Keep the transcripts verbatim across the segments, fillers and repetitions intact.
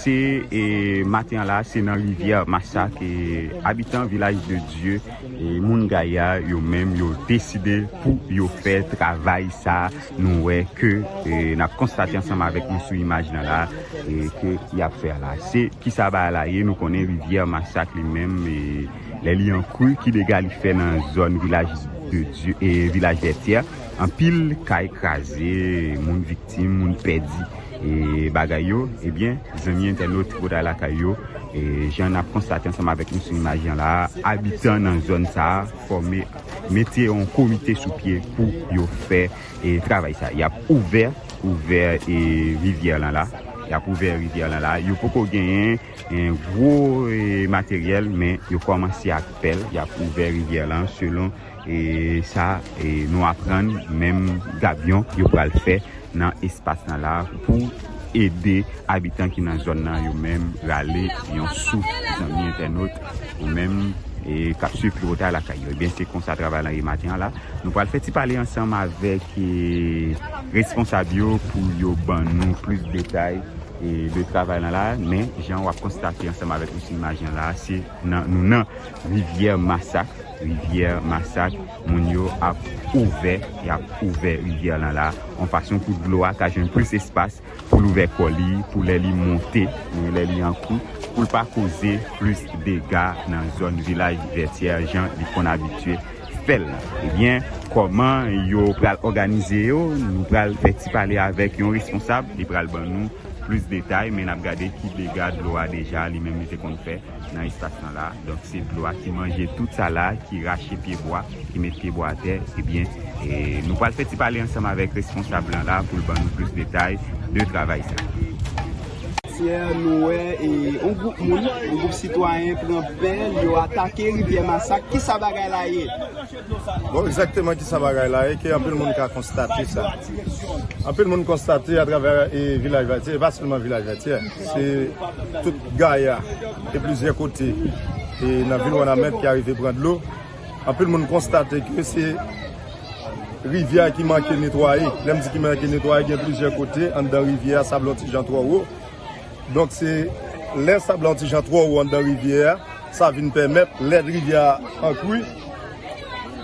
Se, e, maten an la, se nan rivyè Masak, e, abitan Vilaj de Dye, e, moun Gaya, yo menm, yo deside pou yo fè travay sa, nou wè ke, e, n ap konstate ansanm avèk nou sou imaj lan la, e, ke y ap fè la. Se kisa bagay la ye, nou konnen rivyè Masak li menm, e, lè li an kri, ki dega li fè nan zòn Vilaj de Dye, e, Vilaj Vètyè, anpil kay kraze, moun viktim, moun pèdi, e, bagay yo, ebyen, zanmi entènot Tripotay Lakay yo, e, jan n ap konstate ansanm avèk nou sou imaj lan la, abitan nan zòn sa a fòme, mete yon komite sou pye pou yo fè, e, travay sa. Y ap ouvè, ouvè, e, rivyè lan la. Y ap ouvè rivyè lan la. Yo poko genyen, e, gwo, e, materyèl, men yo kòmanse ak pèl. Y ap ouvè rivyè lan selon e sa, e, nou aprann menm gabyon yo pral fè nan espas lan la pou ede abitan ki nan zòn nan yo menm rale yon souf, zanmi entènot, ou menm, e, k ap swiv Tripotay Lakay yo. Ebyen, se konsa travay lan ye maten an la. Nou pral fè ti pale ansanm avèk, e, responsab yo pou yo ban nou plis detay, e, de travay lan la. Men, jan w ap konstate ansanm avèk nou sou imaj lan la, se nan, nou nan rivyè Masak. Rivyè Masak, moun yo ap ouvè, y ap ouvè rivyè lan la, yon fason pou dlo a ka jwenn plis espas pou l ouvè kò li, pou lè li monte, men lè li an kri, pou l pa koze plis dega nan zòn Vilaj Vètyè jan li konn abitye fè l lan. Ebyen, kòman yo pral òganize yo? Nou pral fè ti pale avèk yon responsab, li pral ban nou plis detay, men n ap gade ki dega dlo a deja li menm li te konn fè nan espas lan la. Donk, se dlo a ki manje tout sa la, ki rache pyebwa, ki met pyebwa atè. Ebyen, e, nou pral fè ti pale ansanm avèk responsab lan la pou l ban nou plis detay de travay sa. Yè, nou wè, e, yon gwoup moun, yon gwoup sitwayen pran pèl, yo atake rivyè Masak. Kisa bagay la ye? Bon, egzakteman kisa bagay la ye, ke anpil moun ka konstate sa. Anpil moun konstate atravè, e, Vilaj Vètyè, e pa sèlman Vilaj Vètyè, se tout Gaya, e plizyè kote, e nan vil Wanament ki arive pran dlo. Anpil moun konstate ke se rivyè a ki manke netwaye. Lè m di ki manke netwaye, gen plizyè kote anndan rivyè a, sab lan ti jan twò wo. Donk, se lè sab lan ti jan twò wo anndan rivyè a, sa vin pèmèt, lè rivyè a an kri,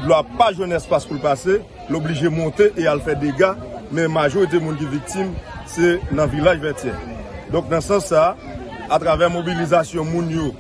dlo a pa jwenn espas pou l pase, l oblije monte e al fè dega, men majorite moun ki viktim, se nan Vilaj Vètyè. Donk, nan sans sa, atravè mobilizasyon moun yo,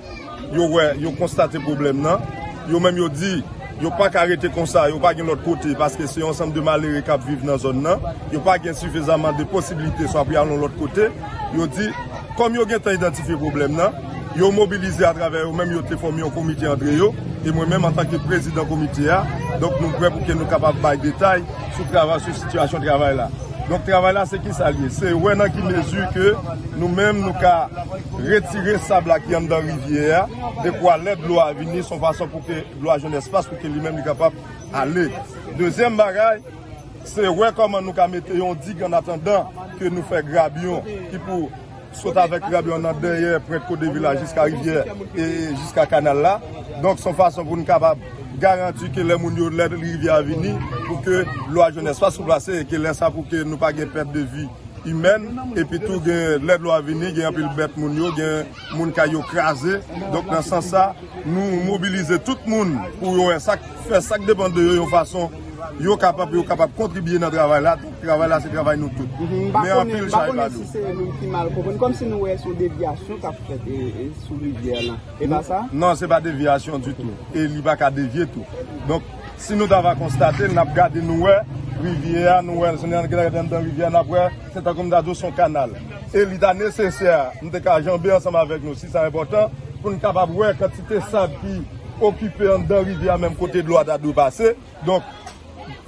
yo wè, yo konstate pwoblèm nan, yo menm yo di, yo pa ka rete konsa, yo pa gen lòt kote, paske se yon ansanm de malere k ap viv nan zòn nan, yo pa gen sifizaman de posiblite, swa pou y al yon lòt kote, yo di, kòm yo gentan idantifye pwoblèm nan, yo mobilize atravè yo menm, yo te fòme yon komite antre yo, e mwen menm antanke prezidan komite a, donk nou prè pou ke nou kapab bay detay sou travay, sou sitiyasyon travay la. Donk travay la se kisa l ye? Se wè nan ki mezi ke nou menm nou ka retire sab la ki anndan rivyè a, dekwa lè dlo a vini, se yon fason pou ke dlo a jwenn espas pou ke li menm li kapab ale. Dezyèm bagay, se wè kòman nou ka mete yon dig annatandan ke nou fè grabyon ki pou sot avèk grabyon nan dèyè prent kote vilaj jiska rivyè e jiska kanal la. Donk, se yon fason pou nou kapab garanti ke lè moun yo, lè rivyè a vini, pou ke dlo a jwenn espas pou pase e ke lè sa pou ke nou pa gen pèt de vi imèn, epi tou gen, lè dlo a vini, gen anpil bèt moun yo, gen moun kay yo kraze. Donk, nan sans sa, nou mobilize tout moun pou yo wè sa k, fè sa k depann de yo yon fason yo kapab, yo kapab kontribye nan travay la. Donk, travay la, se travay nou tout. Mhm. Men anpil chay pa dlo. Si se moun ki mal konprann, kòmsi nou wè se yon devyasyon k ap fèt, e, e, sou rivyè lan. E pa sa? Non, se pa devyasyon ditou. E li pa ka devye tou. Donk, si nou ta va konstate, n ap gade, nou wè rivyè a, nou wè, si n gade anndan rivyè a, n ap wè, se tankou m ta di w, se yon kanal. E li ta nesesè, m te ka janbe ansanm avèk nou, si sa enpòtan, pou n kapab wè kantite sab ki okipe anndan rivyè a, menm kote dlo a ta dwe pase. Donk,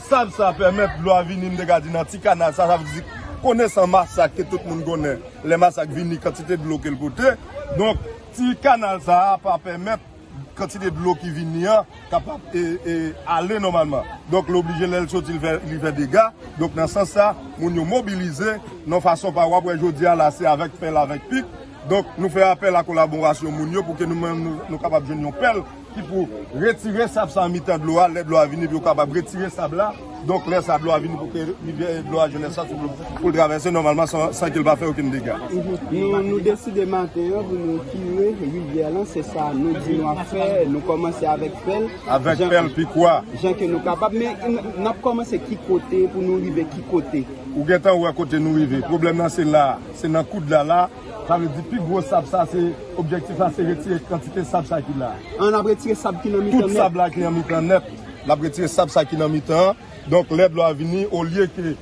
sab sa pèmèt dlo a vini, m te ka di, nan ti kanal sa, sa vle di konesan Masak ke tout moun konnen. Lè Masak vini, kantite dlo ke l pote. Donk, ti kanal sa a pa pèmèt kantite dlo ki vini an kapab, e, e, ale nòmalman. Donk, l oblije, lè l soti, li fè, li fè dega. Donk, nan sans sa, moun yo mobilize nan fason pa, w ap wè jodi a la, se avèk pèl, avèk pik. Donk, nou fè apèl a kolaborasyon moun yo pou ke nou menm, nou, nou kapab jwenn yon pèl ki pou retire sab sa an mitan dlo a, lè dlo a vini, pou yo kapab retire sab la, Donk, lè sa, dlo a vini pou ke rivyè, dlo a jwenn espas pou, pou l travèse nòmalman san, san ke l pa fè okenn dega. Nou, nou deside maten an pou nou kire rivyè lan, se sa nou di nou ap fè. Nou kòmanse avèk pèl. Avèk pèl, pikwa. Jan ke nou kapab, men n, n ap kòmanse ki kote pou nou rive ki kote. Ou gentan wè kote nou rive. Pwoblèm nan se la, se nan koud la la. Sa vle di pi gwo sab sa, se objektif la, se retire kantite sab sa ki la. An ap retire sab ki nan mitan nèt. Tout sab la ki nan mitan nèt. N ap retire sab sa ki nan mitan an. Donk, lè dlo a vini, olye ke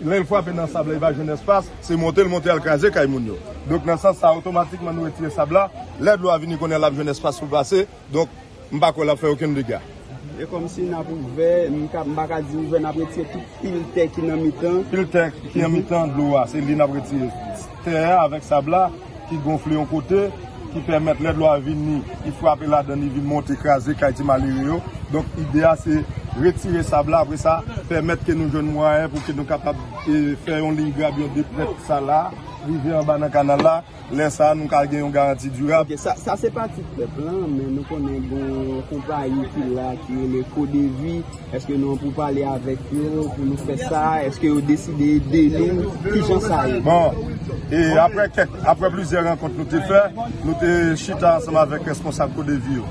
lè l frape nan sab la, li pa jwenn espas, se monte l monte al kraze kay moun yo. Donk, nan sans sa, otomatikman, nou retire sab la. Lè dlo a vini, kounye a l ap jwenn espas pou l pase. Donk, m pa kwè l ap fè okenn dega. E kòmsi n ap ouvè, m ka, m pa ka di ouvè, n ap retire tout pil tè ki nan mitan. Pil tè ki nan mitan dlo a, se li n ap retire. Tè a avèk sab la ki gonfle yon kote, ki pèmèt lè dlo a vini, li frape ladan, li vin monte kraze kay ti malere yo. Donk, ide a se retire sab la, apre sa, pèmèt ke nou jwenn mwayen pou ke nou kapab, e, fè yon liy grabyon deprèt sa la, rive anba nan kanal la. Lè sa a, nou ka gen yon garanti dirab. Ok, sa, sa se pati pèp lan, men nou konnen gen yon konpayi ki la, ki rele Kodevi. Èske nou an pou pale avèk yo pou nou fè sa? Èske yo deside ede nou? Kijan sa ye? Bon, e apre kèk, apre plizyè rankont nou te fè, nou te chita ansanm avèk responsab Kodevi yo.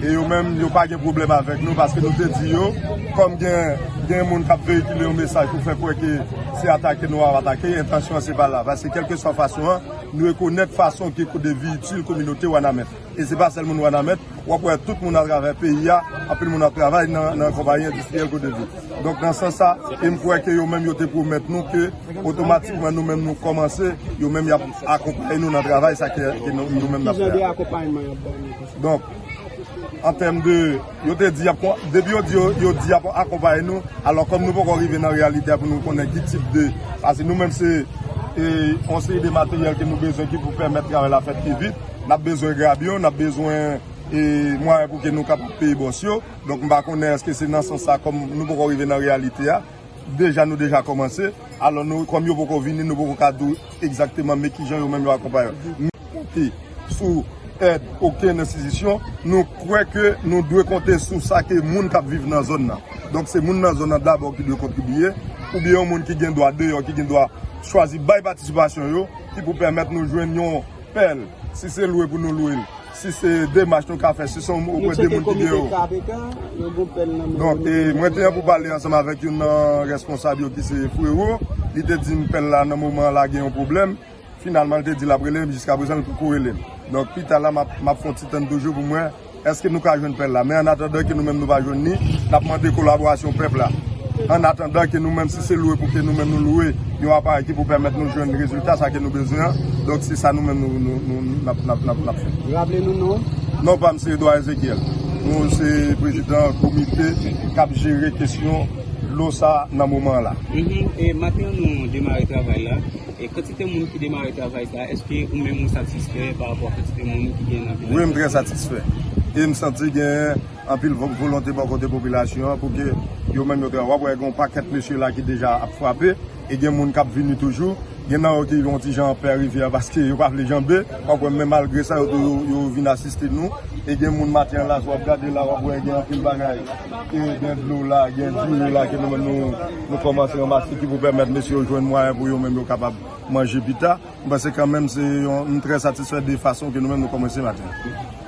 E yo menm, yo pa gen pwoblèm avèk nou, paske nou te di yo, kòm gen, gen moun k ap veyikile yon mesaj pou fè kwè ke se atake nou ap atake, entansyon an se pa la. Paske kèlkeswa fason an, nou rekonèt fason ke Kodevi itil kominote Wanament. E se pa sèl moun Wanament, w ap wè tout moun atravè peyi a, anpil moun ap travay nan, nan konpayi endistriyèl Kodevi. Donk, nan sans sa, e m kwè ke yo menm yo te pwomèt nou ke otomatikman nou menm nou kòmanse, yo menm y ap akonpaye nou nan travay sa ke, ke nou, nou menm n ap fè a. Ki jan de akonpayman y ap ba nou konsa? Donk, an tèm de, yo te di y ap kon-, depi yo di yo, yo di y ap akonpaye nou, alò kòm nou poko rive nan reyalite a pou nou konnen ki tip de, paske nou menm se, e, yon seri de materyèl ke nou bezwen ki pou pèmèt travay la fèt pi vit, n ap bezwen grabyon, n ap bezwen, e, mwayen pou ke nou kapab peye bòs yo. Donk, m pa konnen èske se nan sans sa, kòm nou poko rive nan reyalite a, deja nou deja kòmanse. Alò, nou, kòm yo poko vini, nou poko ka di w egzakteman men kijan yo menm yo akonpaye. Men konte sou èd okenn enstitisyon, nou kwè ke nou dwe konte sou sa ke moun k ap viv nan zòn nan. Donk, se moun nan zòn nan dabò ki dwe kontribye, oubyen yon moun ki gen dwa deyò, ki gen dwa chwazi bay patisipasyon yo, ki pou pèmèt nou jwenn yon pèl, si se lwe pou nou lwe l, si se demach nou ka fè, si se yon, oprè de moun ki gen yo. Donk, e, mwen te an pou pale ansanm avèk youn nan responsab yo ki se Frewo. Li te di m pèl la nan moman an la gen yon pwoblèm. Finalman, li te di l ap rele m, jiskaprezan li poko rele m. Donk, pita la, m ap, m ap fè yon ti tann toujou pou m wè èske nou ka jwenn pèl la. Men annatandan ke nou menm nou pa jwenn li, n ap mande kolaborasyon pèp la. Annatandan ke nou menm, si se lwe pou ke nou menm nou lwe yon aparèy ki pou pèmèt nou jwenn rezilta sa ke nou bezwen an, donk se sa nou menm nou, nou, nou, n ap, n ap, n ap, n ap fè. Raple nou non. Non pa m se Edouard Ezekiel. Nou se prezidan komite k ap jere kesyon dlo sa nan moman an la. Mhm. E maten an nou demare travay la. E kantite moun ki demare travay sa, èske ou menm ou satisfè pa rapò a kantite moun ki gen nan vilaj la? Wi, m trè satisfè. E m santi gen anpil vo-, volonte bò kote popilasyon an pou ke yo menm yo travay. W ap wè gen yon pakèt mesye la ki deja ap frape, e gen moun k ap vini toujou. Gen nan yo ki yon ti jan pè rivyè a paske yo pa vle janbe. W ap wè men malgre sa, yo tou, yo, yo vin asiste nou. E gen moun maten an la, si w ap gade la, w ap wè gen anpil bagay. E gen dlo la, gen diri la ke nou menm nou, nou kòmanse ranmase ki pou pèmèt mesye yo jwenn mwayen pou yo menm yo kapab manje pita. M panse kanmenm se yon, m trè satisfè de fason ke nou menm nou kòmanse maten.